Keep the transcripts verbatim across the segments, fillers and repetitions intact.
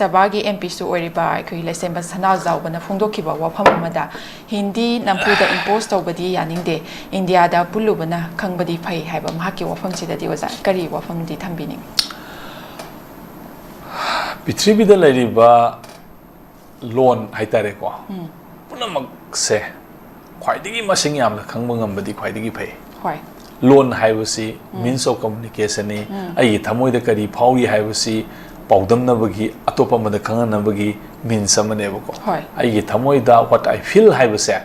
ꯁꯚꯥꯒꯤ ꯑꯦꯝ ꯄꯤꯁꯨ ꯑꯣꯏꯔꯤꯕ ꯑꯩꯈꯣꯏ ꯂꯩꯁꯦꯝꯕ ꯁꯅꯥꯖꯥꯎꯕꯅ ꯐꯣꯡꯗꯣꯛꯈꯤꯕ ꯋꯥꯐꯝ ꯑꯃꯗ ꯍꯤꯟꯗꯤ ꯅꯝꯐꯨꯗ ꯏꯝꯄꯣꯁ ꯇꯧꯕꯗꯤ ꯌꯥꯅꯤꯡꯗꯦ, ꯏꯟꯗꯤꯌꯥꯗ ꯄꯨꯜꯂꯨꯕꯅ ꯈꯪꯕꯗꯤ ꯐꯩ ꯍꯥꯏꯕ ꯃꯍꯥꯛꯀꯤ ꯋꯥꯐꯝꯁꯤꯗꯗꯤ ꯑꯣꯖꯥ ꯀꯔꯤ ꯋꯥꯐꯝꯗꯤ ꯊꯝꯕꯤꯅꯤꯡꯏ? ꯄ꯭ꯔꯤꯊꯤꯕꯤꯗ ꯂꯩꯔꯤꯕ ꯂꯣꯟ ꯍꯥꯏꯇꯥꯔꯦꯀꯣ, ꯄꯨꯝꯅꯃꯛꯁꯦ ꯈ꯭ꯋꯥꯏꯗꯒꯤ ꯃꯁꯤꯡ ꯌꯥꯝꯅ ꯈꯪꯕ ꯉꯝꯕꯗꯤ ꯈ꯭ꯋꯥꯏꯗꯒꯤ ꯐꯩ꯫ ꯍꯣꯏ꯫ ꯂꯣꯟ ꯍꯥꯏꯕꯁꯤ means of communication ꯅꯤ꯫ ꯑꯩꯒꯤ ꯊꯃꯣꯏꯗ ꯀꯔꯤ ꯐꯥꯎꯔꯤ ꯍꯥꯏꯕꯁꯤ ꯄꯥꯎꯗꯝꯅꯕꯒꯤ, ꯑꯇꯣꯞꯄ ꯑꯃꯗ ꯈꯪꯍꯟꯅꯕꯒꯤ means ꯑꯃꯅꯦꯕꯀꯣ꯫ ꯍꯣꯏ꯫ ꯑꯩꯒꯤ ꯊꯃꯣꯏꯗ what I feel ꯍꯥꯏꯕꯁꯦ,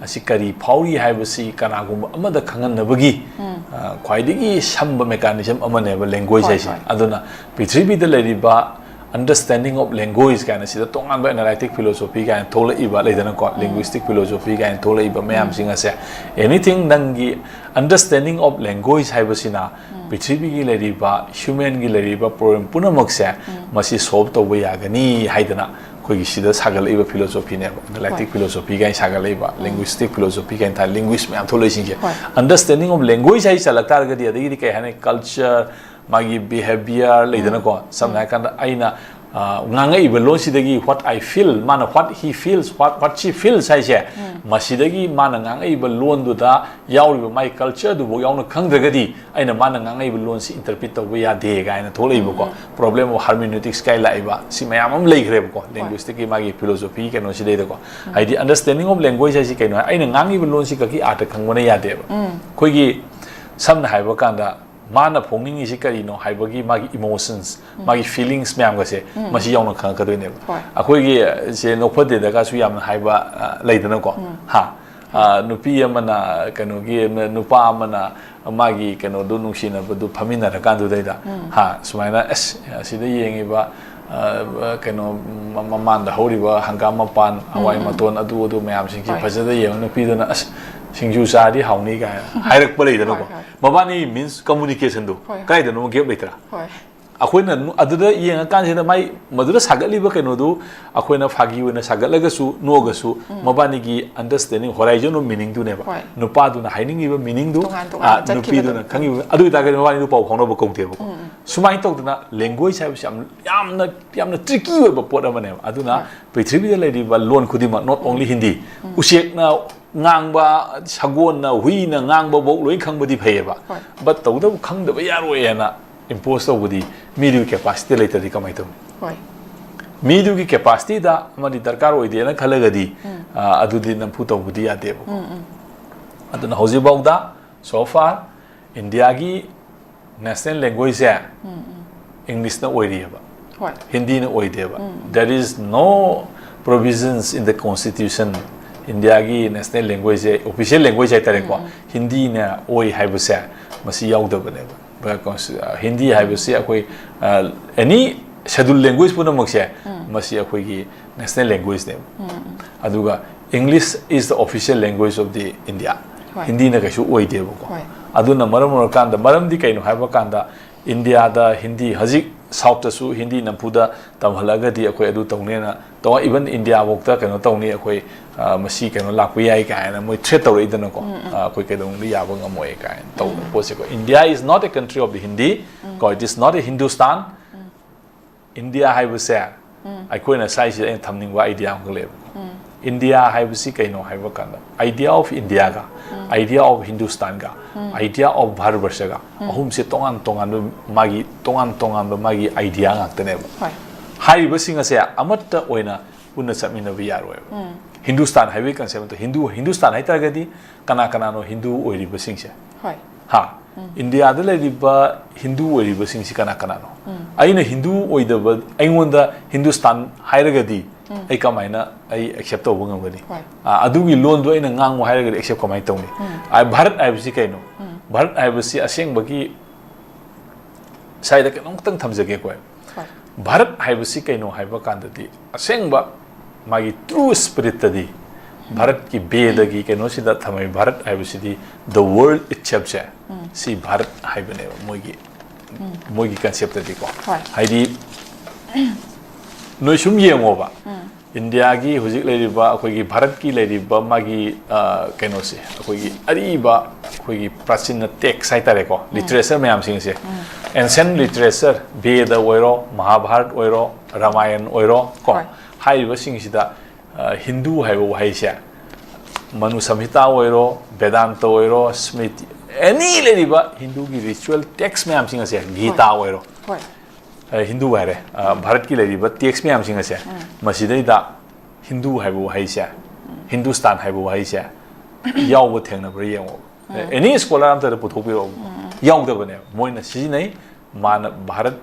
ꯑꯁꯤ ꯀꯔꯤ ꯐꯥꯎꯔꯤ ꯍꯥꯏꯕꯁꯤ ꯀꯅꯥꯒꯨꯝꯕ ꯑꯃꯗ ꯈꯪꯍꯟꯅꯕꯒꯤ, ꯑ, ꯈ꯭ꯋꯥꯏꯗꯒꯤ ꯁꯝꯕ mechanism ꯑꯃꯅꯦꯕ language ꯍꯣꯏ, ꯍꯥꯏꯁꯦ꯫ ꯍꯣꯏ꯫ ꯑꯗꯨꯅ ꯄ꯭ꯔꯤꯊꯤꯕꯤꯗ ꯂꯩꯔꯤꯕ understanding of language ꯀꯥꯏꯅ ꯁꯤꯗ ꯇꯣꯉꯥꯟꯕ analytic philosophy ꯀꯥꯏꯅ ꯊꯣꯛꯂꯛꯏꯕ ꯂꯩꯗꯅꯀꯣ, linguistic philosophy ꯀꯥꯏꯅ ꯊꯣꯛꯂꯛꯏꯕ ꯃꯌꯥꯝꯁꯤꯡ ꯑꯁꯦ, anything ꯅꯪꯒꯤ understanding of language ꯍꯥꯏꯕꯁꯤꯅ ꯄ꯭ꯔꯤꯊꯤꯕꯤꯒꯤ ꯂꯩꯔꯤꯕ human ꯒꯤ ꯂꯩꯔꯤꯕ problem ꯄꯨꯝꯅꯃꯛꯁꯦ ꯃꯁꯤ solve ꯇꯧꯕ ꯌꯥꯒꯅꯤ ꯍꯥꯏꯗꯅ ꯑꯩꯈꯣꯏꯒꯤ ꯁꯤꯗ ꯁꯥꯒꯠꯂꯛꯏꯕ philosophy ꯅꯦꯕ, analytic ꯍꯣꯏ꯫ philosophy ꯀꯥꯏꯅ ꯁꯥꯒꯠꯂꯛꯏꯕ, linguistic philosophy ꯀꯥꯏꯅ ꯊꯥ linguist ꯃꯌꯥꯝ ꯊꯣꯛꯂꯛꯏꯁꯤꯡꯁꯦ꯫ ꯍꯣꯏ꯫ Understanding of language ꯍꯥꯏ ꯆꯜꯂꯛ ꯇꯥꯔꯒꯗꯤ, ꯑꯗꯒꯤꯗꯤ ꯀꯩ ꯍꯥꯏꯅꯤ, culture, ꯃꯥꯒꯤ behaviour ꯂꯩꯗꯅꯀꯣ, ꯁꯝꯅ ꯍꯥꯏꯔꯀꯥꯟꯗ ꯑꯩꯅ, ꯑ, ꯉꯥꯡꯉꯛꯏꯕ ꯂꯣꯟꯁꯤꯗꯒꯤ what I feel, ꯃꯥꯅ what he feels, what, what she feels ꯍꯥꯏꯁꯦ, ꯃꯁꯤꯗꯒꯤ ꯃꯥꯅ ꯉꯥꯡꯉꯛꯏꯕ ꯂꯣꯟꯗꯨꯗ ꯌꯥꯎꯔꯤꯕ ꯃꯥꯒꯤ culture ꯗꯨꯐꯥꯎ ꯌꯥꯎꯅ ꯈꯪꯗ꯭ꯔꯒꯗꯤ ꯑꯩꯅ ꯃꯥꯅ ꯉꯥꯡꯉꯛꯏꯕ ꯂꯣꯟꯁꯤ interpret ꯇꯧꯕ ꯌꯥꯗꯦ ꯀꯥꯏꯅ ꯊꯣꯛꯂꯛꯏꯕꯀꯣ꯫ Problem of hermeneutics ꯀꯥꯏ ꯂꯥꯛꯏꯕ ꯁꯤ ꯃꯌꯥꯝ ꯑꯃ ꯂꯩꯈ꯭ꯔꯦꯕꯀꯣ, linguistic ꯀꯤ ꯃꯥꯒꯤ philosophy ꯀꯩꯅꯣꯁꯤꯗꯩꯗꯀꯣ꯫ ꯍꯥꯏꯗꯤ understanding of language ꯍꯥꯏꯁꯤ ꯀꯩꯅꯣ ꯍꯥꯏ, ꯑꯩꯅ ꯉꯥꯡꯉꯤꯕ ꯂꯣꯟꯁꯤ ꯈꯛꯀꯤ ꯑꯥꯔꯊ ꯈꯪꯕꯅ ꯌꯥꯗꯦꯕ꯫ ꯑꯩꯈꯣꯏꯒꯤ ꯁꯝꯅ ꯍꯥꯏꯕ ꯀꯥꯟꯗ ꯃꯥꯅ ꯐꯣꯡꯅꯤꯡꯉꯤꯁꯤ ꯀꯔꯤꯅꯣ ꯍꯥꯏꯕꯒꯤ ꯃꯥꯒꯤ emotions, ꯃꯥꯒꯤ feelings ꯃꯌꯥꯝꯒꯁꯦ ꯃꯁꯤ ꯌꯥꯎꯅ ꯈꯪꯉꯛꯀꯗꯣꯏꯅꯦꯕ꯫ ꯍꯣꯏ꯫ ꯑꯩꯈꯣꯏꯒꯤ ꯁꯦ ꯅꯣꯛꯐꯗꯦꯗꯒꯁꯨ ꯌꯥꯝꯅ ꯍꯥꯏꯕ, ꯑ, ꯂꯩꯗꯅꯀꯣ꯫ ꯍꯥ? ꯑ, ꯅꯨꯄꯤ ꯑꯃꯅ ꯀꯩꯅꯣꯒꯤ, ꯅꯨꯄꯥ ꯑꯃꯅ ꯃꯥꯒꯤ ꯀꯩꯅꯣꯗꯨ ꯅꯨꯡꯁꯤꯅꯕꯗꯨ ꯐꯝꯃꯤꯟꯅꯔꯀꯥꯟꯗꯨꯗꯩꯗ, ꯍꯥ, ꯁꯨꯃꯥꯏꯅ, "ꯑꯁ, ꯑꯁꯤꯗ ꯌꯦꯡꯉꯤꯕ, ꯑ, ꯀꯩꯅꯣ, ꯃ-, ꯃꯃꯥꯡꯗ ꯍꯧꯔꯤꯕ ꯍꯪꯒꯥꯝ ꯃꯄꯥꯟ, ꯍꯋꯥꯏ ꯃꯇꯣꯟ, ꯑꯗꯨ ꯑꯗꯨ ꯃꯌꯥꯝꯁꯤꯡꯁꯤ ꯍꯣꯏ꯫ ꯐꯖꯅ ꯌꯦꯡꯉ ꯅꯨꯄꯤꯗꯨꯅ, 'ꯑꯁ, ꯁꯤꯡꯖꯨ ꯆꯥꯔꯗꯤ ꯍꯥꯎꯅꯤ' ꯀꯥꯏꯅ ꯍꯥꯏꯔꯛꯄ ꯂꯩꯗꯅꯀꯣ꯫ ꯍꯣꯏ, ꯍꯣꯏ꯫ ꯃꯕꯥꯅꯤ means communication ꯗꯨ ꯍꯣꯏ, ꯍꯣꯏ꯫ ꯀꯥꯏꯗꯅꯣ gap ꯂꯩꯇ꯭ꯔꯥ? ꯍꯣꯏ꯫ ꯑꯩꯈꯣꯏꯅ ꯅꯨ- ꯑꯗꯨꯗ ꯌꯦꯡꯉꯀꯥꯟꯁꯤꯗ ꯃꯥꯏ ꯃꯗꯨꯗ ꯁꯥꯒꯠꯂꯤꯕ ꯀꯩꯅꯣꯗꯨ ꯑꯩꯈꯣꯏꯅ ꯐꯥꯒꯤ ꯑꯣꯏꯅ ꯁꯥꯒꯠꯂꯒꯁꯨ ꯅꯣꯛꯑꯒꯁꯨ ꯃꯕꯥꯅꯤꯒꯤ understanding, horizon of meaning ꯗꯨꯅꯦꯕ꯫ ꯍꯣꯏ꯫ ꯅꯨꯄꯥꯗꯨꯅ ꯍꯥꯏꯅꯤꯡꯉꯤꯕ meaning ꯗꯨ, ꯇꯣꯉꯥꯟ ꯇꯣꯉꯥꯟꯅ ꯑ, ꯆꯠꯈꯤꯕꯗꯣ꯫ ꯅꯨꯄꯤꯗꯨꯅ ꯈꯪꯉꯤꯕ, ꯑꯗꯨ ꯑꯣꯏꯇꯥꯔꯒꯗꯤ ꯃꯕꯥꯅꯤꯗꯨ ꯄꯥꯎ ꯐꯥꯎꯅꯕ ꯀꯧꯗꯦꯕꯀꯣ꯫ ꯁꯨꯃꯥꯏꯅ ꯇꯧꯗꯅ language ꯍꯥꯏꯕꯁꯤ ꯌꯥꯝ, ꯌꯥꯝꯅ, ꯌꯥꯝꯅ tricky ꯑꯣꯏꯕ ꯄꯣꯠ ꯑꯃꯅꯦꯕ꯫ ꯑꯗꯨꯅ ꯍꯣꯏ꯫ ꯄ꯭ꯔꯤꯊꯤꯕꯤꯗ ꯂꯩꯔꯤꯕ ꯂꯣꯟ ꯈꯨꯗꯤꯡꯃꯛ, not only ꯍꯤꯟꯗꯤ, ꯎꯆꯦꯛꯅ ꯉꯥꯡꯕ, ꯁꯒꯣꯜꯅ, ꯍꯨꯏꯅ ꯉꯥꯡꯕꯐꯧ ꯂꯣꯏ ꯈꯪꯕꯗꯤ ꯐꯩꯌꯦꯕ꯫ ꯍꯣꯏ꯫ But ꯇꯧꯗꯕ ꯈꯪꯗꯕ ꯌꯥꯔꯣꯏ ꯍꯥꯏꯅ impose ꯇꯧꯕꯗꯤ ꯃꯤꯗꯨꯒꯤ capacity ꯂꯩꯇ꯭ꯔꯗꯤ ꯀꯃꯥꯏꯅ ꯇꯧꯅꯤ? ꯍꯣꯏ꯫ ꯃꯤꯗꯨꯒꯤ capacityꯗ ꯑꯃꯗꯤ ꯗꯔꯀꯥꯔ ꯑꯣꯏꯗꯦꯅ ꯈꯜꯂꯒꯗꯤ, ꯑ, ꯑꯗꯨꯗꯤ ꯅꯝꯐꯨ ꯇꯧꯕꯗꯤ ꯌꯥꯗꯦꯕꯀꯣ꯫ ꯑꯗꯨꯅ ꯍꯧꯖꯤꯛꯐꯥꯎꯗ, so far, ꯏꯟꯗꯤꯌꯥꯒꯤ national languageꯁꯦ Englishꯅ ꯑꯣꯏꯔꯤꯑꯕ, ꯍꯣꯏ꯫ ꯍꯤꯟꯗꯤꯅ ꯑꯣꯏꯗꯦꯕ꯫ There is no provisions in the constitution, ꯏꯟꯗꯤꯌꯥꯒꯤ national languageꯁꯦ, official language ꯍꯥꯏꯇꯥꯔꯦꯀꯣ, ꯍꯤꯟꯗꯤꯅ ꯑꯣꯏ ꯍꯥꯏꯕꯁꯦ ꯃꯁꯤ ꯌꯥꯎꯗꯕꯅꯦꯕ꯫ ꯕ-, ꯀꯣꯟꯁ-, ꯑ, ꯍꯤꯟꯗꯤ ꯍꯥꯏꯕꯁꯤ ꯑꯩꯈꯣꯏ, ꯑ, any schedule language ꯄꯨꯝꯅꯃꯛꯁꯦ ꯃꯁꯤ ꯑꯩꯈꯣꯏꯒꯤ national languageꯅꯦꯕ꯫ ꯑꯗꯨꯒ English is the official language of the India. ꯍꯣꯏ꯫ ꯍꯤꯟꯗꯤꯅ ꯀꯩꯁꯨ ꯑꯣꯏꯗꯦꯕꯀꯣ꯫ ꯍꯣꯏ꯫ ꯑꯗꯨꯅ ꯃꯔꯝ ꯑꯣꯏꯔꯀꯥꯟꯗ, ꯃꯔꯝꯗꯤ ꯀꯩꯅꯣ ꯍꯥꯏꯕ ꯀꯥꯟꯗ, ꯏꯟꯗꯤꯌꯥꯗ ꯍꯤꯟꯗꯤ, ꯍꯧꯖꯤꯛ Southꯇꯁꯨ ꯍꯤꯟꯗꯤ ꯅꯝꯐꯨꯗ ꯇꯝꯍꯜꯂꯒꯗꯤ ꯑꯩꯈꯣꯏ ꯑꯗꯨ ꯇꯧꯅꯦꯅ ꯇꯧ-, even ꯏꯟꯗꯤꯌꯥꯐꯧꯗ ꯀꯩꯅꯣ ꯇꯧꯅꯤ, ꯑꯩꯈꯣꯏ, ꯑ, ꯃꯁꯤ ꯀꯩꯅꯣ ꯂꯥꯛꯄ ꯌꯥꯏ ꯀꯥꯏꯅ ꯃꯣꯏ threat ꯇꯧꯔꯛꯏꯗꯅꯀꯣ꯫ ꯑ, ꯑꯩꯈꯣꯏ ꯀꯩꯗꯧꯅꯨꯡꯗ ꯌꯥꯕ ꯉꯝꯃꯣꯏ ꯀꯥꯏꯅ ꯇꯧꯕ ꯄꯣꯠꯁꯦꯀꯣ꯫ India is not a country of the Hindi, ꯀꯣ, it is not a Hindustan. India ꯍꯥꯏꯕꯁꯦ ꯑꯩꯈꯣꯏꯅ ꯁ꯭ꯋꯥꯏꯁꯤꯗ ꯑꯩꯅ ꯊꯝꯅꯤꯡꯕ idea ꯑꯃꯈꯛ ꯂꯩꯌꯦꯕꯀꯣ꯫ ꯏꯟꯗꯤꯌꯥ ꯍꯥꯏꯕꯁꯤ ꯀꯩꯅꯣ ꯍꯥꯏꯕ ꯀꯥꯟꯗ, idea of ꯏꯟꯗꯤꯌꯥꯒ, idea of ꯍꯤꯟꯗꯨꯁꯇꯥꯟꯒ, idea of ꯚꯥꯔꯠꯕꯔꯁꯒ, ꯑꯍꯨꯝꯁꯦ ꯇꯣꯉꯥꯟ ꯇꯣꯉꯥꯟꯕ ꯃꯥꯒꯤ, ꯇꯣꯉꯥꯟ ꯇꯣꯉꯥꯟꯕ ꯃꯥꯒꯤ idea ꯉꯥꯛꯇꯅꯦꯕ꯫ ꯍꯣꯏ꯫ ꯍꯥꯏꯔꯤꯕꯁꯤꯡ ꯑꯁꯦ ꯑꯃꯠꯇ ꯑꯣꯏꯅ ꯄꯨꯟꯅ ꯆꯠꯃꯤꯟꯅꯕ ꯌꯥꯔꯣꯏꯕ꯫ ꯍꯤꯟꯗꯨꯁꯇꯥꯟ ꯍꯥꯏꯕꯒꯤ concept ꯅꯠꯇꯦ꯫ ꯍꯤꯟꯗꯨ, ꯍꯤꯟꯗꯨꯁꯇꯥꯟ ꯍꯥꯏꯇꯥꯔꯒꯗꯤ ꯀꯅꯥ ꯀꯅꯥꯅꯣ ꯍꯤꯟꯗꯨ ꯑꯣꯏꯔꯤꯕꯁꯤꯡꯁꯦ? ꯍꯣꯏ꯫ ꯍꯥ? ꯏꯟꯗꯤꯌꯥꯗ ꯂꯩꯔꯤꯕ ꯍꯤꯟꯗꯨ ꯑꯣꯏꯔꯤꯕꯁꯤꯡꯁꯤ ꯀꯅꯥ ꯀꯅꯥꯅꯣ? ꯑꯩꯅ ꯍꯤꯟꯗꯨ ꯑꯣꯏꯗꯕ, ꯑꯩꯉꯣꯟꯗ ꯍꯤꯟꯗꯨꯁꯇꯥꯟ ꯍꯥꯏꯔꯒꯗꯤ ꯑꯩ ꯀꯃꯥꯏꯅ ꯑꯩ accept ꯇꯧꯕ ꯉꯝꯒꯅꯤ? ꯍꯣꯏ꯫ ꯑ, ꯑꯗꯨꯒꯤ ꯂꯣꯟꯗꯣ ꯑꯩꯅ ꯉꯥꯡꯉꯨ ꯍꯥꯏꯔꯒꯗꯤ accept ꯀꯃꯥꯏꯅ ꯇꯧꯅꯤ? ꯑ, ꯚꯥꯔꯠ ꯍꯥꯏꯕꯁꯤ ꯀꯩꯅꯣ? ꯚꯥꯔꯠ ꯍꯥꯏꯕꯁꯤ ꯑꯁꯦꯡꯕꯒꯤ ꯁ꯭ꯋꯥꯏꯗ ꯀꯩꯅꯣꯝ ꯈꯛꯇꯪ ꯊꯝꯖꯒꯦꯀꯣ ꯑꯩ꯫ ꯍꯣꯏ꯫ ꯚꯥꯔꯠ ꯍꯥꯏꯕꯁꯤ ꯀꯩꯅꯣ ꯍꯥꯏꯕ ꯀꯥꯟꯗꯗꯤ, ꯑꯁꯦꯡꯕ ꯃꯥꯒꯤ true spiritꯇꯗꯤ, ꯚꯥꯔꯠꯀꯤ ꯕꯦꯗꯒꯤ ꯀꯩꯅꯣꯁꯤꯗ ꯊꯝꯃꯤ, ꯚꯥꯔꯠ ꯍꯥꯏꯕꯁꯤꯗꯤ the world itselfꯁꯦ, ꯁꯤ ꯚꯥꯔꯠ ꯍꯥꯏꯕꯅꯦꯕ ꯃꯣꯏꯒꯤ ꯃꯣꯏꯒꯤ ꯀꯟꯁꯦꯞꯇꯗꯤꯀꯣ꯫ ꯍꯣꯏ꯫ ꯍꯥꯏꯗꯤ ꯅꯣꯏ ꯁꯨꯝ ꯌꯦꯡꯉꯣꯕ, ꯏꯟꯗꯤꯌꯥꯒꯤ ꯍꯧꯖꯤꯛ ꯂꯩꯔꯤꯕ, ꯑꯩꯈꯣꯏꯒꯤ ꯚꯥꯔꯠꯀꯤ ꯂꯩꯔꯤꯕ ꯃꯥꯒꯤ, ꯑ, ꯀꯩꯅꯣꯁꯦ, ꯑꯩꯈꯣꯏꯒꯤ ꯑꯔꯤꯕ, ꯑꯩꯈꯣꯏꯒꯤ ꯄ꯭ꯔꯥꯆꯤꯟꯅ ꯇꯦꯛꯁ ꯍꯥꯏꯇꯥꯔꯦꯀꯣ, ꯂꯤꯇꯔꯦꯆꯔ ꯃꯌꯥꯝꯁꯤꯡꯁꯦ, ꯑꯦꯟꯁꯦꯟ ꯂꯤꯇꯔꯦꯆꯔ, ꯕꯦꯗ ꯑꯣꯏꯔꯣ, ꯃꯍꯥꯚꯥꯔꯠ ꯑꯣꯏꯔꯣ, ꯔꯥꯃꯥꯌꯟ ꯑꯣꯏꯔꯣ ꯀꯣ, ꯍꯣꯏ꯫ ꯍꯥꯏꯔꯤꯕꯁꯤꯡꯁꯤꯗ, ꯑ, ꯍꯤꯟꯗꯨ ꯍꯥꯏꯕ ꯋꯥꯍꯩꯁꯦ, ꯃꯅꯨ ꯁꯝꯍꯤꯇꯥ ꯑꯣꯏꯔꯣ, ꯕꯦꯗꯥꯟꯇ ꯑꯣꯏꯔꯣ, ꯁ꯭ꯃ꯭ꯔꯤꯇꯤ, ꯑꯦꯅꯤ ꯂꯩꯔꯤꯕ ꯍꯤꯟꯗꯨꯒꯤ ꯔꯤꯆꯨꯋꯦꯜ ꯇꯦꯛꯁ ꯃꯌꯥꯝꯁꯤꯡ ꯑꯁꯦ, ꯒꯤꯇꯥ ꯑꯣꯏꯔꯣ, ꯍꯣꯏ꯫ ꯑ, ꯍꯤꯟꯗꯨ ꯍꯥꯏꯔꯦ, ꯑ, ꯚꯥꯔꯠꯀꯤ ꯂꯩꯔꯤꯕ ꯇꯦꯛꯁ ꯃꯌꯥꯝꯁꯤꯡ ꯑꯁꯦ, ꯃꯁꯤꯗꯩꯗ ꯍꯤꯟꯗꯨ ꯍꯥꯏꯕ ꯋꯥꯍꯩꯁꯦ, ꯍꯤꯟꯗꯨꯁꯇꯥꯟ ꯍꯥꯏꯕ ꯋꯥꯍꯩꯁꯦ ꯌꯥꯎꯕ ꯊꯦꯡꯅꯕ꯭ꯔꯥ ꯌꯦꯡꯉꯣ꯫ ꯑꯦꯅꯤ ꯁ꯭ꯀꯣꯂꯔ ꯑꯝꯇꯗ ꯄꯨꯊꯣꯛꯄꯤꯔꯛꯑꯣ꯫ ꯌꯥꯎꯗꯕꯅꯦ꯫ ꯃꯣꯏꯅ ꯁꯤꯖꯤꯟꯅꯩ, ꯃꯥꯅ ꯚꯥꯔꯠ,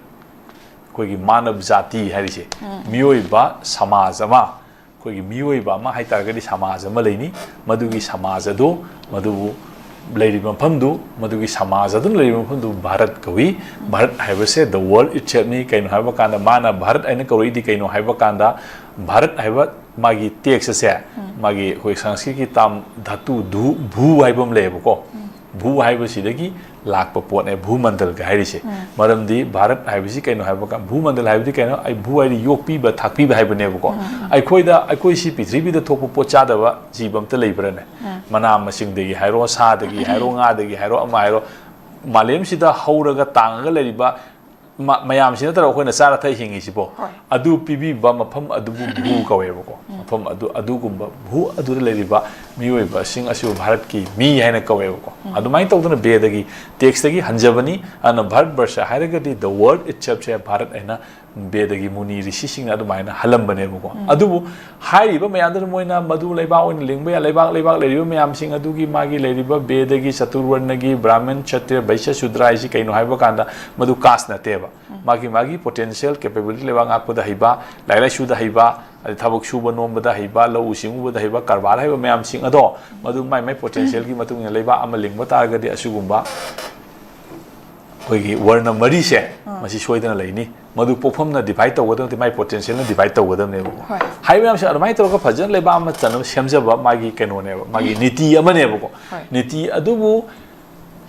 ꯑꯩꯈꯣꯏꯒꯤ ꯃꯥꯅꯕ ꯖꯥꯇꯤ ꯍꯥꯏꯔꯤꯁꯦ, ꯃꯤꯑꯣꯏꯕ ꯁꯃꯥꯖ ꯑꯃ, ꯑꯩꯈꯣꯏꯒꯤ ꯃꯤꯑꯣꯏꯕ ꯑꯃ ꯍꯥꯏꯇꯥꯔꯒꯗꯤ ꯁꯃꯥꯖ ꯑꯃ ꯂꯩꯅꯤ꯫ ꯃꯗꯨꯒꯤ ꯁꯃꯥꯖ ꯑꯗꯨ, ꯃꯗꯨꯕꯨ ꯂꯩꯔꯤꯕ ꯃꯐꯝꯗꯨ, ꯃꯗꯨꯒꯤ ꯁꯃꯥꯖ ꯑꯗꯨꯅ ꯂꯩꯔꯤꯕ ꯃꯐꯝꯗꯨ ꯚꯥꯔꯠ ꯀꯧꯏ꯫ ꯚꯥꯔꯠ ꯍꯥꯏꯕꯁꯦ the world itself ꯅꯤ꯫ ꯀꯩꯅꯣ ꯍꯥꯏꯕ ꯀꯥꯟꯗ, ꯃꯥꯅ ꯚꯥꯔꯠ ꯍꯥꯏꯅ ꯀꯧꯔꯛꯏꯗꯤ ꯀꯩꯅꯣ ꯍꯥꯏꯕ ꯀꯥꯟꯗ, ꯚꯥꯔꯠ ꯍꯥꯏꯕ ꯃꯥꯒꯤ ꯇꯦꯛꯁ ꯑꯁꯦ, ꯃꯥꯒꯤ ꯑꯩꯈꯣꯏ ꯁꯪꯁꯀ꯭ꯔꯤꯠꯀꯤ ꯇꯥꯝ ꯙꯥꯇꯨ ꯙꯨ, ꯚꯨ ꯍꯥꯏꯕ ꯑꯃ ꯂꯩꯌꯦꯕꯀꯣ꯫ ꯚꯨ ꯍꯥꯏꯕꯁꯤꯗꯒꯤ ꯂꯥꯛꯄ ꯄꯣꯠꯅꯦ ꯚꯨꯃꯟꯗꯜꯒ ꯍꯥꯏꯔꯤꯁꯦ꯫ ꯃꯔꯝꯗꯤ ꯚꯥꯔꯠ ꯍꯥꯏꯕꯁꯤ ꯀꯩꯅꯣ ꯍꯥꯏꯕ ꯀꯥꯟ, ꯚꯨꯃꯟꯗꯜ ꯍꯥꯏꯕꯗꯤ ꯀꯩꯅꯣ? ꯑꯩ ꯚꯨ ꯍꯥꯏꯗꯤ ꯌꯣꯛꯄꯤꯕ, ꯊꯥꯛꯄꯤꯕ ꯍꯥꯏꯕꯅꯦꯕꯀꯣ꯫ ꯑꯩꯈꯣꯏꯗ, ꯑꯩꯈꯣꯏ ꯁꯤ ꯄ꯭ꯔꯤꯊꯤꯕꯤꯗ ꯊꯣꯛꯄ ꯄꯣꯠ ꯆꯥꯗꯕ ꯖꯤꯕ ꯑꯝꯇ ꯂꯩꯕ꯭ꯔꯥꯅꯦ? ꯃꯅꯥ ꯃꯁꯤꯡꯗꯒꯤ ꯍꯥꯏꯔꯣ, ꯁꯥꯗꯒꯤ ꯍꯥꯏꯔꯣ, ꯉꯥꯗꯒꯤ ꯍꯥꯏꯔꯣ, ꯑꯃ ꯍꯥꯏꯔꯣ, ꯃꯥꯂꯦꯝꯁꯤꯗ ꯍꯧꯔꯒ ꯇꯥꯡꯉꯒ ꯂꯩꯔꯤꯕ ꯃ-, ꯃꯌꯥꯝꯁꯤ ꯅꯠꯇ꯭ꯔꯒ ꯑꯩꯈꯣꯏꯅ ꯆꯥꯔ ꯊꯛ ꯍꯤꯡꯉꯤꯁꯤꯕꯣ? ꯍꯣꯏ꯫ ꯑꯗꯨ ꯄꯤꯕꯤꯕ ꯃꯐꯝ ꯑꯗꯨꯕꯨ ꯚꯨ ꯀꯧꯋꯦꯕꯀꯣ꯫ ꯃꯐꯝ ꯑꯗꯨ, ꯑꯗꯨꯒꯨꯝꯕ ꯚꯨ ꯑꯗꯨꯗ ꯂꯩꯔꯤꯕ ꯃꯤꯑꯣꯏꯕꯁꯤꯡ ꯑꯁꯤꯕꯨ ꯚꯥꯔꯠꯀꯤ ꯃꯤ ꯍꯥꯏꯅ ꯀꯧꯋꯦꯕꯀꯣ꯫ ꯑꯗꯨꯃꯥꯏꯅ ꯇꯧꯗꯅ ꯕꯦꯗꯒꯤ ꯇꯦꯛꯁꯇꯒꯤ ꯍꯟꯖꯕꯅꯤ꯫ ꯑꯗꯨꯅ ꯚꯥꯔꯠ ꯕꯔꯁ ꯍꯥꯏꯔꯒꯗꯤ the world itself ꯁꯦ ꯚꯥꯔꯠ ꯍꯥꯏꯅ ꯕꯦꯗꯒꯤ ꯃꯨꯅꯤ ꯔꯤꯁꯤꯁꯤꯡꯅ ꯑꯗꯨꯃꯥꯏꯅ ꯍꯜꯂꯝꯕꯅꯦꯕꯀꯣ꯫ ꯑꯗꯨꯕꯨ ꯍꯥꯏꯔꯤꯕ ꯃꯌꯥꯝꯗꯨꯅ ꯃꯣꯏꯅ ꯃꯗꯨ ꯂꯩꯕꯥꯛ ꯑꯣꯏꯅ ꯂꯤꯡꯕ ꯌꯥꯏ, ꯂꯩꯕꯥꯛ, ꯂꯩꯕꯥꯛ ꯂꯩꯔꯤꯕ ꯃꯌꯥꯝꯁꯤꯡ ꯑꯗꯨꯒꯤ ꯃꯥꯒꯤ ꯂꯩꯔꯤꯕ ꯕꯦꯗꯒꯤ ꯆꯇꯨꯔꯋꯔꯅꯒꯤ ꯕ꯭ꯔꯥꯍꯃꯟ, ꯁꯇ꯭ꯔꯤꯌ, ꯚꯩꯁ꯭ꯌ, ꯁꯨꯗ꯭ꯔ ꯍꯥꯏꯁꯤ ꯀꯩꯅꯣ ꯍꯥꯏꯕ ꯀꯥꯟꯗ ꯃꯗꯨ ꯀꯥꯁ ꯅꯠꯇꯦꯕ꯫ ꯃꯥꯒꯤ, ꯃꯥꯒꯤ ꯄꯣꯇꯦꯟꯁꯤꯌꯦꯜ ꯀꯦꯄꯦꯕꯤꯂꯤꯇꯤ, ꯂꯩꯕꯥꯛ ꯉꯥꯛꯄꯗ ꯍꯩꯕ, ꯂꯥꯏꯔꯤꯛ ꯂꯥꯏꯁꯨꯗ ꯍꯩꯕ, ꯑꯗꯩ ꯊꯕꯛ ꯁꯨꯕ ꯅꯣꯝꯕꯗ ꯍꯩꯕ, ꯂꯧꯎ ꯁꯤꯡꯎꯕꯗ ꯍꯩꯕ, ꯀꯔꯕꯥꯔ ꯍꯩꯕ ꯃꯌꯥꯝꯁꯤꯡ ꯑꯗꯣ, ꯃꯗꯨ ꯃꯥꯏ, ꯃꯥꯏ ꯄꯣꯇꯦꯟꯁꯤꯌꯦꯜꯒꯤ ꯃꯇꯨꯡ ꯏꯟꯅ ꯂꯩꯕꯥꯛ ꯑꯃ ꯂꯤꯡꯕ ꯇꯥꯔꯒꯗꯤ ꯑꯁꯤꯒꯨꯝꯕ ꯑꯩꯈꯣꯏꯒꯤ ꯋꯔꯅ ꯃꯔꯤꯁꯦ, ꯃꯁꯤ ꯁꯣꯏꯗꯅ ꯂꯩꯅꯤ꯫ ꯃꯗꯨ ꯄꯣꯛꯐꯝꯅ ꯗꯤꯚꯥꯏꯠ ꯇꯧꯒꯗꯕ ꯅꯠꯇꯦ, ꯃꯥꯏ ꯄꯣꯇꯦꯟꯁꯤꯌꯦꯜꯅ ꯗꯤꯚꯥꯏꯠ ꯇꯧꯒꯗꯕꯅꯦꯕꯀꯣ꯫ ꯍꯣꯏ꯫ ꯍꯥꯏꯔꯤꯕ ꯃꯌꯥꯝꯁꯦ ꯑꯗꯨꯃꯥꯏꯅ ꯇꯧꯔꯒ ꯐꯖꯅ ꯂꯩꯕꯥꯛ ꯑꯃ ꯆꯟꯅꯕ ꯁꯦꯝꯖꯕ ꯃꯥꯒꯤ ꯀꯩꯅꯣꯅꯦꯕ, ꯃꯥꯒꯤ ꯅꯤꯇꯤ ꯑꯃꯅꯦꯕꯀꯣ꯫ ꯍꯣꯏ꯫ ꯅꯤꯇꯤ ꯑꯗꯨꯕꯨ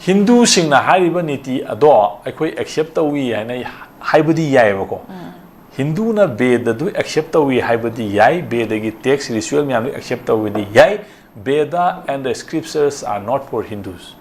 ꯍꯤꯟꯗꯨꯁꯤꯡꯅ ꯍꯥꯏꯔꯤꯕ ꯅꯤꯇꯤ ꯑꯗꯣ ꯑꯩꯈꯣꯏ ꯑꯦꯛꯁꯦꯞ ꯇꯧꯏ ꯍꯥꯏꯅ ꯍꯥꯏꯕꯗꯤ ꯌꯥꯏꯑꯕꯀꯣ꯫ ꯍꯤꯟꯗꯨꯅ ꯕꯦꯗꯗꯨ ꯑꯦꯛꯁꯦꯞ ꯇꯧꯏ ꯍꯥꯏꯕꯗꯤ ꯌꯥꯏ, ꯕꯦꯗꯒꯤ ꯇꯦꯛꯁ ꯔꯤꯆꯨꯑꯦꯜ ꯃꯌꯥꯝꯗꯨ ꯑꯦꯛꯁꯦꯞ ꯇꯧꯕꯗꯤ ꯌꯥꯏ꯫ Veda and the scriptures are not for Hindus꯫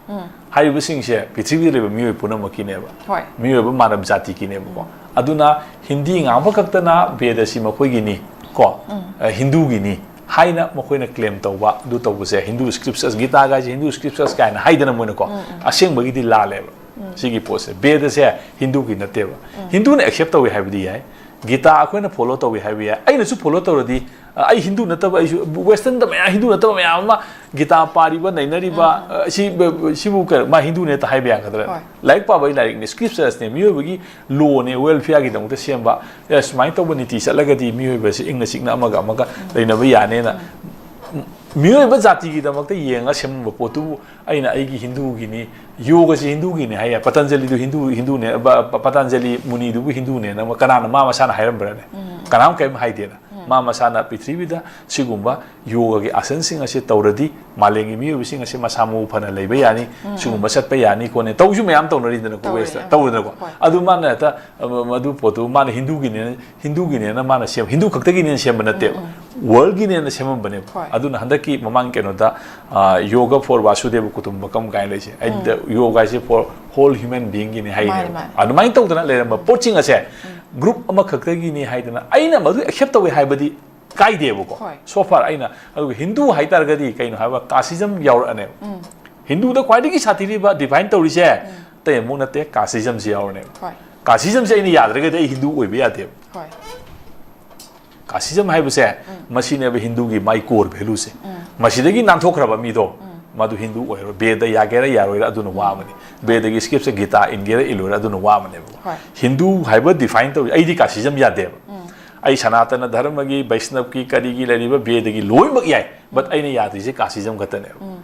ꯍꯥꯏꯔꯤꯕꯁꯤꯡꯁꯦ ꯄ꯭ꯔꯤꯊꯤꯕꯤꯗ ꯂꯩꯕ ꯃꯤꯑꯣꯏ ꯄꯨꯝꯅꯃꯛꯀꯤꯅꯦꯕ꯫ ꯍꯣꯏ꯫ ꯃꯤꯑꯣꯏꯕ ꯃꯥꯅꯕ ꯖꯥꯇꯤꯒꯤꯅꯦꯕꯀꯣ꯫ ꯑꯗꯨꯅ ꯍꯤꯟꯗꯤ ꯉꯥꯡꯕ ꯈꯛꯇꯅ ꯕꯦꯗꯁꯤ ꯃꯈꯣꯏꯒꯤꯅꯤ ꯀꯣ, ꯑ, ꯍꯤꯟꯗꯨꯒꯤꯅꯤ ꯍꯥꯏꯅ ꯃꯈꯣꯏꯅ ꯀ꯭ꯂꯦꯝ ꯇꯧꯕ, ꯑꯗꯨ ꯇꯧꯕꯁꯦ ꯍꯤꯟꯗꯨ ꯁ꯭ꯀ꯭ꯔꯤꯞꯆꯔꯁ, ꯒꯤꯇꯥꯒꯥꯏꯁꯦ ꯍꯤꯟꯗꯨ ꯁ꯭ꯀ꯭ꯔꯤꯞꯆꯔꯁ ꯀꯥꯏꯅ ꯍꯥꯏꯗꯅ ꯃꯣꯏꯅꯀꯣ꯫ ꯑꯁꯦꯡꯕꯒꯤꯗꯤ ꯂꯥꯜꯂꯦꯕ ꯁꯤꯒꯤ ꯄꯣꯠꯁꯦ꯫ ꯕꯦꯗꯁꯦ ꯍꯤꯟꯗꯨꯒꯤ ꯅꯠꯇꯦꯕ꯫ ꯍꯤꯟꯗꯨꯅ ꯑꯦꯛꯁꯦꯞ ꯇꯧꯏ ꯍꯥꯏꯕꯗꯤ ꯌꯥꯏ, ꯒꯤꯇꯥ ꯑꯩꯈꯣꯏꯅ ꯐꯣꯂꯣ ꯇꯧꯏ ꯍꯥꯏꯕ ꯌꯥꯏ꯫ ꯑꯩꯅꯁꯨ ꯐꯣꯂꯣ ꯇꯧꯔꯗꯤ, ꯑ, ꯑꯩ ꯍꯤꯟꯗꯨ ꯅꯠꯇꯕ, ꯑꯩꯁꯨ ꯋꯦꯁꯇꯔꯟꯗ ꯃꯌꯥꯝ, ꯍꯤꯟꯗꯨ ꯅꯠꯇꯕ ꯃꯌꯥꯝ ꯑꯃ ꯒꯤꯇꯥ ꯄꯥꯔꯤꯕ, ꯅꯩꯅꯔꯤꯕ, ꯑ, ꯁꯤ, ꯁꯤꯕꯨ ꯀ-, ꯃꯥ ꯍꯤꯟꯗꯨꯅꯦ ꯍꯦꯛꯇ ꯍꯥꯏꯕ ꯌꯥꯒꯗ꯭ꯔꯥ? ꯍꯣꯏ꯫ ꯂꯥꯏꯔꯤꯛ ꯄꯥꯕꯒꯤ ꯂꯥꯏꯔꯤꯛꯅꯦ, ꯁ꯭ꯀ꯭ꯔꯤꯞꯆꯔꯁꯅꯦ, ꯃꯤꯑꯣꯏꯕꯒꯤ ꯂꯣꯅꯦ, ꯋꯦꯜꯐꯤꯌꯥꯔꯒꯤꯗꯃꯛꯇ ꯁꯦꯝꯕ꯫ ꯑꯦ, ꯁꯨꯃꯥꯏꯅ ꯇꯧꯕ ꯅꯤꯇꯤ ꯆꯠꯂꯒꯗꯤ ꯃꯤꯑꯣꯏꯕꯁꯤ ꯏꯪꯅ ꯆꯤꯛꯅ ꯑꯃꯒ ꯑꯃꯒ ꯂꯩꯅꯕ ꯌꯥꯅꯦꯅ ꯃꯤꯑꯣꯏꯕ ꯖꯥꯇꯤꯒꯤꯗꯃꯛꯇ ꯌꯦꯡꯉꯒ ꯁꯦꯝꯃꯝꯕ ꯄꯣꯠꯇꯨꯕꯨ ꯑꯩꯅ ꯑꯩꯒꯤ ꯍꯤꯟꯗꯨꯒꯤꯅꯤ, ꯌꯣꯒꯁꯤ ꯍꯤꯟꯗꯨꯒꯤꯅꯤ ꯍꯥꯏ ꯌꯥꯏ, ꯄꯇꯟꯖꯂꯤꯗꯨ ꯍꯤꯟꯗꯨ, ꯍꯤꯟꯗꯨꯅꯦ, ꯕ-, ꯕ-, ꯄꯇꯟꯖꯂꯤꯗꯨꯕꯨ ꯍꯤꯟꯗꯨꯅꯦꯅ ꯑꯃ ꯀꯅꯥꯅ ꯃꯥ ꯃꯁꯥꯅ ꯍꯥꯏꯔꯝꯕ꯭ꯔꯅꯦ? ꯀꯅꯥꯝ ꯀꯔꯤꯝ ꯍꯥꯏꯗꯦꯅ꯫ ꯃꯥ ꯃꯁꯥꯅ ꯄ꯭ꯔꯤꯊꯤꯕꯤꯗ ꯁꯤꯒꯨꯝꯕ ꯌꯣꯒꯒꯤ ꯑꯥꯁꯟꯁꯤꯡ ꯑꯁꯤ ꯇꯧꯔꯗꯤ ꯃꯥꯂꯦꯝꯒꯤ ꯃꯤꯑꯣꯏꯕꯁꯤꯡ ꯑꯁꯤ ꯃꯁꯥ ꯃꯎ ꯐꯅ ꯂꯩꯕ ꯌꯥꯅꯤ, ꯁꯤꯒꯨꯝꯕ ꯆꯠꯄ ꯌꯥꯅꯤ ꯈꯣꯠꯅꯤ ꯇꯧꯁꯨ ꯃꯌꯥꯝ ꯇꯧꯅꯔꯤꯗꯅꯀꯣ, ꯇꯧꯔꯤ, ꯋꯦꯁꯇ ꯌꯥꯝ꯫ ꯇꯧꯗꯅꯀꯣ꯫ ꯍꯣꯏ꯫ ꯑꯗꯨ ꯃꯥꯅ ꯍꯦꯛꯇ, ꯑ, ꯃꯗꯨ ꯄꯣꯠꯇꯨ ꯃꯥꯅ ꯍꯤꯟꯗꯨꯒꯤꯅꯦꯅ, ꯍꯤꯟꯗꯨꯒꯤꯅꯦꯅ ꯃꯥꯅ ꯁꯦꯝ-, ꯍꯤꯟꯗꯨ ꯈꯛꯇꯒꯤꯅꯦꯅ ꯁꯦꯝꯕ ꯅꯠꯇꯦꯕ, ꯋꯥꯔꯜꯒꯤꯅꯦꯅ ꯁꯦꯝꯃꯝꯕꯅꯦꯕ꯫ ꯍꯣꯏ꯫ ꯑꯗꯨꯅ ꯍꯟꯗꯛꯀꯤ ꯃꯃꯥꯡ ꯀꯩꯅꯣꯗ, ꯑ, ꯌꯣꯒ ꯐꯣꯔ ꯋꯥꯁꯨꯗꯦꯕ ꯀꯨꯇꯨꯝꯕꯀꯝ ꯀꯥꯏꯅ ꯂꯩꯁꯦ, ꯑꯩꯗ ꯌꯣꯒ ꯍꯥꯏꯁꯦ for whole human beingꯒꯤꯅꯤ ꯍꯥꯏꯅꯦꯕ꯫ ꯃꯥꯅꯦ, ꯃꯥꯅꯦ꯫ ꯑꯗꯨꯃꯥꯏꯅ ꯇꯧꯗꯅ ꯂꯩꯔꯝꯕ ꯄꯣꯠꯁꯤꯡ ꯑꯁꯦ ꯒ꯭ꯔꯨꯞ ꯑꯃꯈꯛꯇꯒꯤꯅꯤ ꯍꯥꯏꯗꯅ ꯑꯩꯅ ꯃꯗꯨ ꯑꯦꯛꯁꯦꯞ ꯇꯧꯋꯦ ꯍꯥꯏꯕꯗꯤ ꯀꯥꯏꯗꯦꯕꯀꯣ꯫ ꯍꯣꯏ꯫ So far ꯑꯩꯅ, ꯑꯗꯨꯒ ꯍꯤꯟꯗꯨ ꯍꯥꯏꯇꯥꯔꯒꯗꯤ ꯀꯩꯅꯣ ꯍꯥꯏꯕ ꯀꯥꯁꯤꯖꯝ ꯌꯥꯎꯔꯛꯑꯅꯦꯕ꯫ ꯍꯤꯟꯗꯨꯗ ꯈ꯭ꯋꯥꯏꯗꯒꯤ ꯁꯥꯊꯤꯔꯤꯕ ꯗꯤꯐꯥꯏꯟ ꯇꯧꯔꯤꯁꯦ ꯑꯇꯩ ꯑꯃꯨꯛ ꯅꯠꯇꯦ, ꯀꯥꯁꯤꯖꯝꯁꯤ ꯌꯥꯎꯔꯅꯦꯕ꯫ ꯍꯣꯏ꯫ ꯀꯥꯁꯤꯖꯝꯁꯦ ꯑꯩꯅ ꯌꯥꯗ꯭ꯔꯒꯗꯤ ꯑꯩ ꯍꯤꯟꯗꯨ ꯑꯣꯏꯕ ꯌꯥꯗꯦꯕ꯫ ꯍꯣꯏ꯫ ꯀꯥꯁꯤꯖꯝ ꯍꯥꯏꯕꯁꯦ ꯃꯁꯤꯅꯦꯕ ꯍꯤꯟꯗꯨꯒꯤ ꯃꯥꯏ ꯀꯣꯔ ꯚꯦꯂꯨꯁꯦ꯫ ꯃꯁꯤꯗꯒꯤ ꯅꯥꯟꯊꯣꯛꯈ꯭ꯔꯕ ꯃꯤꯗꯣ ꯃꯗꯨ ꯍꯤꯟꯗꯨ ꯑꯣꯏꯔꯣꯏ꯫ ꯕꯦꯗ ꯌꯥꯒꯦꯔꯥ ꯌꯥꯔꯣꯏꯔꯥ ꯑꯗꯨꯅ ꯋꯥ ꯑꯃꯅꯤ꯫ ꯕꯦꯗꯒꯤ ꯁ꯭ꯀ꯭ꯔꯤꯞꯁꯦ ꯒꯤꯇꯥ ꯏꯟꯒꯦꯔꯥ ꯏꯜꯂꯣꯏꯔꯥ ꯑꯗꯨꯅ ꯋꯥ ꯑꯃꯅꯦꯕ꯫ ꯍꯣꯏ꯫ ꯍꯤꯟꯗꯨ ꯍꯥꯏꯕ ꯗꯤꯐꯥꯏꯟ ꯇꯧꯔꯤ, ꯑꯩꯗꯤ ꯀꯥꯁꯤꯖꯝ ꯌꯥꯗꯦꯕ꯫ ꯑꯩ ꯁꯅꯥꯇꯅ ꯙꯔꯃꯒꯤ, ꯕꯩꯁꯅꯕꯀꯤ, ꯀꯔꯤꯒꯤ ꯂꯩꯔꯤꯕ ꯕꯦꯗꯒꯤ ꯂꯣꯏꯅꯃꯛ ꯌꯥꯏ, but ꯑꯩꯅ ꯌꯥꯗ꯭ꯔꯤꯁꯦ ꯀꯥꯁꯤꯖꯝ ꯈꯛꯇꯅꯦꯕ꯫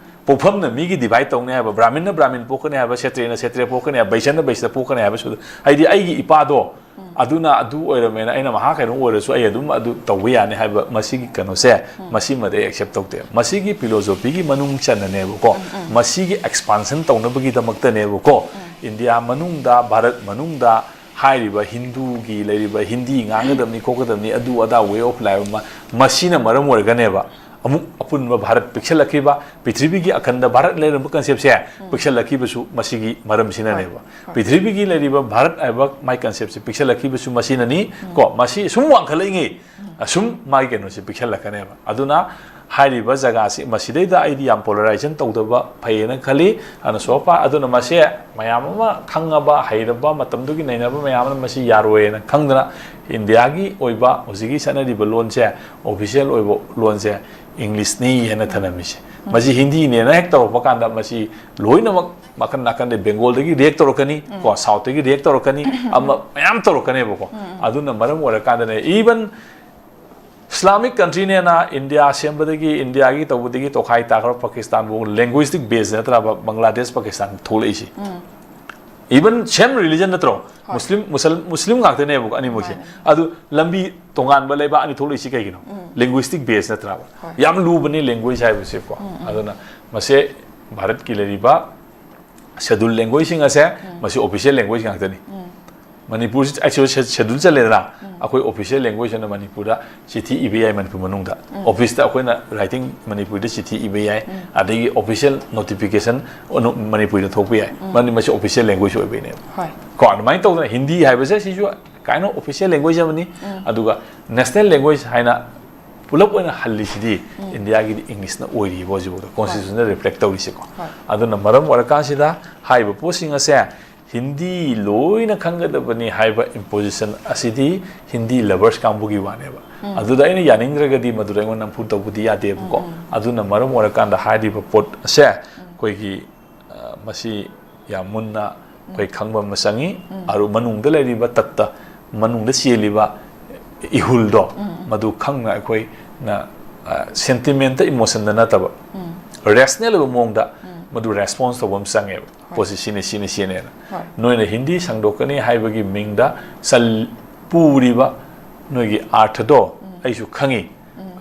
ꯄꯣꯛꯐꯝꯅ ꯃꯤꯒꯤ ꯗꯤꯚꯥꯏꯠ ꯇꯧꯅꯤ ꯍꯥꯏꯕ, ꯕ꯭ꯔꯥꯍꯃꯤꯟꯅ ꯕ꯭ꯔꯥꯍꯃꯤꯟ ꯄꯣꯛꯀꯅꯤ ꯍꯥꯏꯕ, ꯁꯦꯇ꯭ꯔꯤꯌꯅ ꯁꯦꯇ꯭ꯔꯤꯌ ꯄꯣꯛꯀꯅꯤ ꯍꯥꯏꯕ, ꯕꯩꯁ꯭ꯌꯅ ꯕꯩꯁ꯭ꯌ ꯄꯣꯛꯀꯅꯤ ꯍꯥꯏꯕ, ꯁꯨꯗ-, ꯍꯥꯏꯗꯤ ꯑꯩꯒꯤ ꯏꯄꯥꯗꯣ ꯑꯗꯨꯅ ꯑꯗꯨ ꯑꯣꯏꯔꯝꯃꯦꯅ ꯑꯩꯅ ꯃꯍꯥ ꯀꯩꯅꯣ ꯑꯣꯏꯔꯁꯨ ꯑꯩ ꯑꯗꯨꯝ ꯑꯗꯨ ꯇꯧꯕ ꯌꯥꯅꯤ ꯍꯥꯏꯕ ꯃꯁꯤꯒꯤ ꯀꯩꯅꯣꯁꯦ, ꯃꯁꯤꯃꯗꯤ ꯑꯩ ꯑꯦꯛꯁꯦꯞ ꯇꯧꯗꯦ꯫ ꯃꯁꯤꯒꯤ ꯐꯤꯂꯣꯁꯣꯐꯤꯒꯤ ꯃꯅꯨꯡ ꯆꯟꯅꯅꯦꯕꯀꯣ, ꯃꯁꯤꯒꯤ ꯑꯦꯛꯁꯄꯥꯟꯁꯟ ꯇꯧꯅꯕꯒꯤꯗꯃꯛꯇꯅꯦꯕꯀꯣ꯫ ꯏꯟꯗꯤꯌꯥ ꯃꯅꯨꯡꯗ, ꯚꯥꯔꯠ ꯃꯅꯨꯡꯗ ꯍꯥꯏꯔꯤꯕ ꯍꯤꯟꯗꯨꯒꯤ ꯂꯩꯔꯤꯕ ꯍꯤꯟꯗꯤ ꯉꯥꯡꯒꯗꯕꯅꯤ ꯈꯣꯠꯀꯗꯕꯅꯤ ꯑꯗꯨ ꯑꯗꯥ way of life ꯑꯃ, ꯃꯁꯤꯅ ꯃꯔꯝ ꯑꯣꯏꯔꯒꯅꯦꯕ ꯑꯃꯨꯛ ꯑꯄꯨꯟꯕ ꯚꯥꯔꯠ ꯄꯤꯛꯁꯜꯂꯛꯈꯤꯕ, ꯄ꯭ꯔꯤꯊꯤꯕꯤꯒꯤ ꯑꯈꯟꯗ ꯚꯥꯔꯠ ꯂꯩꯔꯝꯕ ꯀꯟꯁꯦꯞꯁꯦ ꯄꯤꯛꯁꯜꯂꯛꯈꯤꯕꯁꯨ ꯃꯁꯤꯒꯤ ꯃꯔꯝꯁꯤꯅꯅꯦꯕ꯫ ꯄ꯭ꯔꯤꯊꯤꯕꯤꯒꯤ ꯂꯩꯔꯤꯕ ꯚꯥꯔꯠ ꯍꯥꯏꯕ ꯃꯥꯏ ꯀꯟꯁꯦꯞꯁꯦ ꯄꯤꯛꯁꯜꯂꯛꯈꯤꯕꯁꯨ ꯃꯁꯤꯅꯅꯤ꯫ ꯀꯣ, ꯃꯁꯤ ꯁꯨꯝ ꯋꯥꯡꯈꯠꯂꯛꯏꯉꯩ ꯑꯁꯨꯝ ꯃꯥꯒꯤ ꯀꯩꯅꯣꯁꯦ ꯄꯤꯛꯁꯜꯂꯛꯀꯅꯦꯕ꯫ ꯑꯗꯨꯅ ꯍꯥꯏꯔꯤꯕ ꯖꯒꯥꯁꯤ, ꯃꯁꯤꯗꯩꯗ ꯑꯩꯗꯤ ꯌꯥꯝ ꯄꯣꯂꯔꯥꯏꯖꯦꯁꯟ ꯇꯧꯗꯕ ꯐꯩꯌꯦꯅ ꯈꯜꯂꯤ꯫ ꯑꯗꯨꯅ so far, ꯑꯗꯨꯅ ꯃꯁꯦ ꯃꯌꯥꯝ ꯑꯃ ꯈꯪꯉꯕ, ꯍꯩꯔꯕ, ꯃꯇꯝꯗꯨꯒꯤ ꯅꯩꯅꯕ ꯃꯌꯥꯝ ꯑꯃꯅ ꯃꯁꯤ ꯌꯥꯔꯣꯏꯅ ꯈꯪꯗꯅ ꯏꯟꯗꯤꯌꯥꯒꯤ ꯑꯣꯏꯕ ꯍꯧꯖꯤꯛꯀꯤ ꯆꯠꯅꯔꯤꯕ ꯂꯣꯟꯁꯦ, ꯑꯣꯐꯤꯁꯤꯌꯦꯜ ꯑꯣꯏꯕ ꯂꯣꯟꯁꯦ ꯏꯪꯂꯤꯁꯅꯤ ꯍꯥꯏꯅ ꯊꯅꯝꯃꯤꯁꯦ꯫ ꯃꯁꯤ ꯍꯤꯟꯗꯤꯅꯦꯅ ꯍꯦꯛ ꯇꯧꯔꯛꯄ ꯀꯥꯟꯗ ꯃꯁꯤ ꯂꯣꯏꯅꯃꯛ ꯃꯈꯟ ꯅꯥꯀꯟꯗ ꯕꯦꯡꯒꯣꯜꯗꯒꯤ ꯔꯤꯌꯦꯛ ꯇꯧꯔꯛꯀꯅꯤ, ꯀꯣ, ꯁꯥꯎꯠꯇꯒꯤ ꯔꯤꯌꯦꯛ ꯇꯧꯔꯛꯀꯅꯤ, ꯑꯃ ꯃꯌꯥꯝ ꯇꯧꯔꯛꯀꯅꯦꯕꯀꯣ꯫ ꯑꯗꯨꯅ ꯃꯔꯝ ꯑꯣꯏꯔꯀꯥꯟꯗꯅꯦ, ꯏꯚꯟ ꯏꯁꯂꯥꯃꯤꯛ ꯀꯟꯇ꯭ꯔꯤꯅꯦꯅ ꯏꯟꯗꯤꯌꯥ ꯁꯦꯝꯕꯗꯒꯤ, ꯏꯟꯗꯤꯌꯥꯒꯤ ꯇꯧꯕꯗꯒꯤ ꯇꯣꯈꯥꯏ ꯇꯥꯈ꯭ꯔꯕ ꯄꯥꯀꯤꯁꯇꯥꯟꯕꯨ ꯂꯦꯡꯒ꯭ꯋꯦꯖꯇꯤꯛ ꯕꯦꯁ ꯅꯠꯇ꯭ꯔꯕ ꯕꯪꯒ꯭ꯂꯥꯗꯦꯁ, ꯄꯥꯀꯤꯁꯇꯥꯟ ꯊꯣꯛꯂꯛꯏꯁꯤ꯫ ꯏꯚꯟ ꯁꯦꯝ ꯔꯤꯂꯤꯖꯟ ꯅꯠꯇ꯭ꯔꯣ? ꯃꯨꯁꯂꯤꯝ, ꯃꯨꯁꯜ-, ꯃꯨꯁꯂꯤꯝ ꯉꯥꯛꯇꯅꯦꯕꯀꯣ ꯑꯅꯤꯃꯛꯁꯦ꯫ ꯃꯥꯅꯦ꯫ ꯑꯗꯨ ꯂꯝꯕꯤ ꯇꯣꯉꯥꯟꯕ ꯂꯩꯕꯥꯛ ꯑꯅꯤ ꯊꯣꯛꯂꯛꯏꯁꯤ ꯀꯩꯒꯤꯅꯣ? ꯂꯦꯡꯒ꯭ꯋꯦꯖꯇꯤꯛ ꯕꯦꯁ ꯅꯠꯇ꯭ꯔꯕ? ꯍꯣꯏ꯫ ꯌꯥꯝ ꯂꯨꯕꯅꯤ ꯂꯦꯡꯒ꯭ꯋꯦꯖ ꯍꯥꯏꯕꯁꯦꯀꯣ꯫ ꯑꯗꯨꯅ ꯃꯁꯦ ꯚꯥꯔꯠꯀꯤ ꯂꯩꯔꯤꯕ ꯁꯦꯗꯨꯜ ꯂꯦꯡꯒ꯭ꯋꯦꯖꯁꯤꯡ ꯑꯁꯦ ꯃꯁꯤ ꯑꯣꯐꯤꯁꯤꯌꯦꯜ ꯂꯦꯡꯒ꯭ꯋꯦꯖ ꯉꯥꯛꯇꯅꯤ꯫ ꯃꯅꯤꯄꯨꯔꯁꯤ ꯑꯩꯁꯨ ꯁꯦ-, ꯁꯦꯗꯨꯜ ꯆꯜꯂꯦꯗꯅ, ꯑꯩꯈꯣꯏ ꯑꯣꯐꯤꯁꯤꯌꯦꯜ ꯂꯦꯡꯒ꯭ꯋꯦꯖ ꯑꯣꯏꯅ ꯃꯅꯤꯄꯨꯔꯗ ꯆꯤꯊꯤ ꯏꯕ ꯌꯥꯏ ꯃꯅꯤꯄꯨꯔ ꯃꯅꯨꯡꯗ꯫ ꯑꯣꯐꯤꯁꯇ ꯑꯩꯈꯣꯏꯅ ꯔꯥꯏꯇꯤꯡ ꯃꯅꯤꯄꯨꯔꯤꯗ ꯆꯤꯊꯤ ꯏꯕ ꯌꯥꯏ, ꯑꯗꯒꯤ ꯑꯣꯐꯤꯁꯤꯌꯦꯜ ꯅꯣꯇꯤꯐꯤꯀꯦꯁꯟ ꯃꯅꯤꯄꯨꯔꯤꯗ ꯊꯣꯛꯄ ꯌꯥꯏ꯫ ꯃꯔꯝꯗꯤ ꯃꯁꯤ ꯑꯣꯐꯤꯁꯤꯌꯦꯜ ꯂꯦꯡꯒ꯭ꯋꯦꯖ ꯑꯣꯏꯕꯩꯅꯦꯕ꯫ ꯍꯣꯏ꯫ ꯀꯣ, ꯑꯗꯨꯃꯥꯏꯅ ꯇꯧꯗꯅ ꯍꯤꯟꯗꯤ ꯍꯥꯏꯕꯁꯦ ꯁꯤꯁꯨ ꯀꯥꯏꯅ ꯑꯣꯐꯤꯁꯤꯌꯦꯜ ꯂꯦꯡꯒ꯭ꯋꯦꯖ ꯑꯃꯅꯤ꯫ ꯑꯗꯨꯒ ꯅꯦꯁꯅꯦꯜ ꯂꯦꯡꯒ꯭ꯋꯦꯖ ꯍꯥꯏꯅ ꯄꯨꯂꯞ ꯑꯣꯏꯅ ꯍꯜꯂꯤꯁꯤꯗꯤ ꯏꯟꯗꯤꯌꯥꯒꯤꯗꯤ ꯏꯪꯂꯤꯁꯅ ꯑꯣꯏꯔꯤꯕ ꯍꯧꯖꯤꯛꯐꯥꯎꯗ ꯀꯣꯟꯁꯇꯤꯇ꯭ꯌꯨꯁꯟꯗ ꯔꯤꯐ꯭ꯂꯦꯛ ꯇꯧꯔꯤꯁꯦꯀꯣ꯫ ꯍꯣꯏ꯫ ꯑꯗꯨꯅ ꯃꯔꯝ ꯑꯣꯏꯔꯀꯥꯟꯁꯤꯗ ꯍꯥꯏꯔꯤꯕ ꯄꯣꯠꯁꯤꯡ ꯑꯁꯦ ꯍꯤꯟꯗꯤ ꯂꯣꯏꯅ ꯈꯪꯒꯗꯕꯅꯤ ꯍꯥꯏꯕ ꯏꯝꯄꯣꯖꯤꯁꯟ ꯑꯁꯤꯗꯤ ꯍꯤꯟꯗꯤ ꯂꯚꯔꯁ ꯀꯥꯡꯕꯨꯒꯤ ꯋꯥꯅꯦꯕ꯫ ꯑꯗꯨꯗ ꯑꯩꯅ ꯌꯥꯅꯤꯡꯗ꯭ꯔꯒꯗꯤ ꯃꯗꯨꯗ ꯑꯩꯉꯣꯟꯗ ꯅꯝꯐꯨ ꯇꯧꯕꯗꯤ ꯌꯥꯗꯦꯕꯀꯣ꯫ ꯑꯗꯨꯅ ꯃꯔꯝ ꯑꯣꯏꯔꯀꯥꯟꯗ ꯍꯥꯏꯔꯤꯕ ꯄꯣꯠ ꯑꯁꯦ ꯑꯩꯈꯣꯏꯒꯤ, ꯑ, ꯃꯁꯤ ꯌꯥꯝ ꯃꯨꯟꯅ ꯑꯩꯈꯣꯏ ꯈꯪꯕ ꯑꯃ ꯆꯪꯉꯤ꯫ ꯑꯗꯨ ꯃꯅꯨꯡꯗ ꯂꯩꯔꯤꯕ ꯇꯠꯇ, ꯃꯅꯨꯡꯗ ꯆꯦꯜꯂꯤꯕ ꯏꯍꯨꯜꯗꯣ, ꯃꯗꯨ ꯈꯪꯅ ꯑꯩꯈꯣꯏꯅ, ꯑ, ꯁꯦꯟꯇꯤꯃꯦꯟꯇ, ꯏꯃꯣꯁꯟꯗ ꯅꯠꯇꯕ, ꯔꯦꯁꯅꯦꯜ ꯑꯣꯏꯕ ꯃꯑꯣꯡꯗ ꯃꯗꯨ ꯔꯦꯁꯄꯣꯟꯁ ꯇꯧꯕ ꯑꯃ ꯆꯪꯉꯦꯕ꯫ ꯄꯣꯠꯁꯤ ꯁꯤꯅꯤ, ꯁꯤꯅꯤ, ꯁꯤꯅꯦꯅ꯫ ꯍꯣꯏ꯫ ꯅꯣꯏꯅ ꯍꯤꯟꯗꯤ ꯁꯟꯗꯣꯛꯀꯅꯤ ꯍꯥꯏꯕꯒꯤ ꯃꯤꯡꯗ ꯆꯜ-, ꯄꯨꯔꯤꯕ ꯅꯣꯏꯒꯤ ꯑꯥꯔꯊꯗꯣ ꯑꯩꯁꯨ ꯈꯪꯉꯤ꯫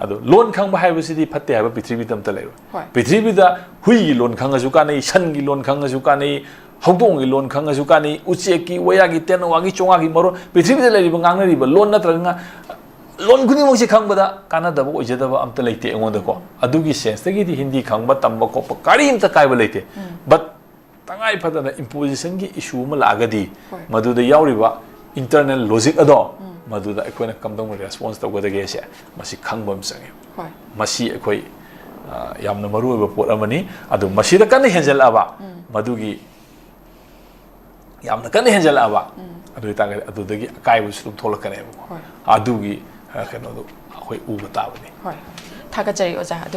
ꯑꯗꯣ ꯂꯣꯟ ꯈꯪꯕ ꯍꯥꯏꯕꯁꯤꯗꯤ ꯐꯠꯇꯦ ꯍꯥꯏꯕ ꯄ꯭ꯔꯤꯊꯤꯕꯤꯗ ꯑꯝꯇ ꯂꯩꯔꯣꯏ꯫ ꯍꯣꯏ꯫ ꯄ꯭ꯔꯤꯊꯤꯕꯤꯗ ꯍꯨꯏꯒꯤ ꯂꯣꯟ ꯈꯪꯉꯁꯨ ꯀꯥꯟꯅꯩ, ꯁꯟꯒꯤ ꯂꯣꯟ ꯈꯪꯉꯁꯨ ꯀꯥꯟꯅꯩ, ꯍꯧꯗꯣꯡꯒꯤ ꯂꯣꯟ ꯈꯪꯉꯁꯨ ꯀꯥꯟꯅꯩ, ꯎꯆꯦꯛꯀꯤ, ꯋꯥꯌꯥꯒꯤ, ꯇꯦꯅꯋꯥꯒꯤ, ꯆꯣꯉꯥꯒꯤ ꯃꯔꯣꯟ, ꯄ꯭ꯔꯤꯊꯤꯕꯤꯗ ꯂꯩꯔꯤꯕ ꯉꯥꯡꯅꯔꯤꯕ ꯂꯣꯟ ꯅꯠꯇ꯭ꯔꯒ ꯉꯥ-, ꯂꯣꯟ ꯈꯨꯗꯤꯡꯃꯛꯁꯤ ꯈꯪꯕꯗ ꯀꯥꯟꯅꯗꯕ ꯑꯣꯏꯖꯗꯕ ꯑꯝꯇ ꯂꯩꯇꯦ ꯑꯩꯉꯣꯟꯗꯀꯣ꯫ ꯑꯗꯨꯒꯤ ꯁꯦꯟꯁꯇꯒꯤꯗꯤ ꯍꯤꯟꯗꯤ ꯈꯪꯕ, ꯇꯝꯕ ꯈꯣꯠꯄ ꯀꯔꯤꯝꯇ ꯀꯥꯏꯕ ꯂꯩꯇꯦ꯫ But ꯇꯉꯥꯏ ꯐꯗꯅ ꯏꯝꯄꯣꯖꯤꯁꯟꯒꯤ ꯏꯁꯨ ꯑꯃ ꯂꯥꯛꯑꯒꯗꯤ, ꯍꯣꯏ꯫ ꯃꯗꯨꯗ ꯌꯥꯎꯔꯤꯕ ꯏꯟꯇꯔꯅꯦꯜ ꯂꯣꯖꯤꯛ ꯑꯗꯣ, ꯃꯗꯨꯗ ꯑꯩꯈꯣꯏꯅ ꯀꯝꯗꯧꯅ ꯔꯦꯁꯄꯣꯟꯁ ꯇꯧꯒꯗꯒꯦꯁꯦ, ꯃꯁꯤ ꯈꯪꯕ ꯑꯃ ꯆꯪꯉꯦ꯫ ꯍꯣꯏ꯫ ꯃꯁꯤ ꯑꯩꯈꯣꯏ, ꯑ, ꯌꯥꯝꯅ ꯃꯔꯨ ꯑꯣꯏꯕ ꯄꯣꯠ ꯑꯃꯅꯤ꯫ ꯑꯗꯨ ꯃꯁꯤꯗ ꯀꯟꯅ ꯍꯦꯟꯖꯜꯂꯛꯑꯕ, ꯃꯗꯨꯒꯤ ꯌꯥꯝꯅ ꯀꯟꯅ ꯍꯦꯟꯖꯜꯂꯛꯑꯕ, ꯑꯗꯨ ꯑꯣꯏꯇꯥꯔꯒꯗꯤ ꯑꯗꯨꯗꯒꯤ ꯑꯀꯥꯏꯕꯁꯨ ꯑꯗꯨꯝ ꯊꯣꯛꯂꯛꯀꯅꯦꯕꯀꯣ꯫ ꯍꯣꯏ꯫ ꯑꯗꯨꯒꯤ, ꯑ, ꯀꯩꯅꯣꯗꯣ ꯑꯩꯈꯣꯏ ꯎꯕ ꯇꯥꯕꯅꯤ꯫ ꯍꯣꯏ꯫ ꯊꯥꯒꯠꯆꯔꯤ ꯑꯣꯖꯥ꯫ ꯑꯗꯨ